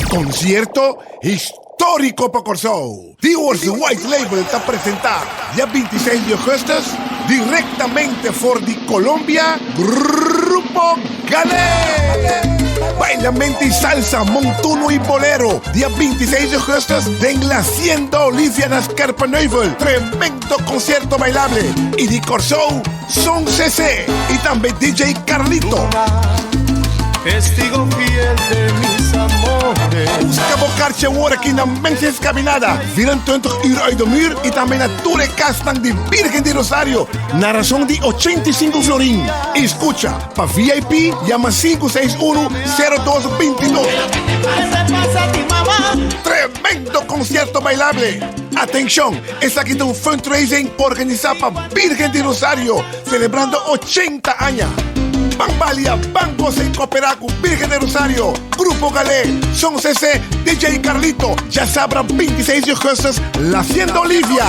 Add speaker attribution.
Speaker 1: Konsierto históriko pa Kòrsou! Dewars White Label ta presentá dia 26 di ougùstùs direktamente for di Colombia Grupo Galé! Bailamento i salsa, montuno i bolero dia 26 di ougùstùs den La Hacienda Olivia na Scherpenheuvel. Tremendo konsierto bailable i di Kòrsou Son CC i tambe DJ Carlito.
Speaker 2: Testigo fiel de mis amores.
Speaker 1: Buska bo karchi awor aki na Menses Caminada, 24 uur uit de muur i tambe na tur e kasnan di Virgen di Rosario na rason di 85 florin. I skucha, pa VIP yama 561 0222. Tremendo concierto bailable! Atencion, esaki ta un fundraising organisa pa Virgen di Rosario, celebrando 80 aña. Ban balia, ban goza y coopera cu Virgen di Rosario, Grupo Galé, Son CC, DJ Carlito, djasabra 26 di augustus, La Hacienda Olivia.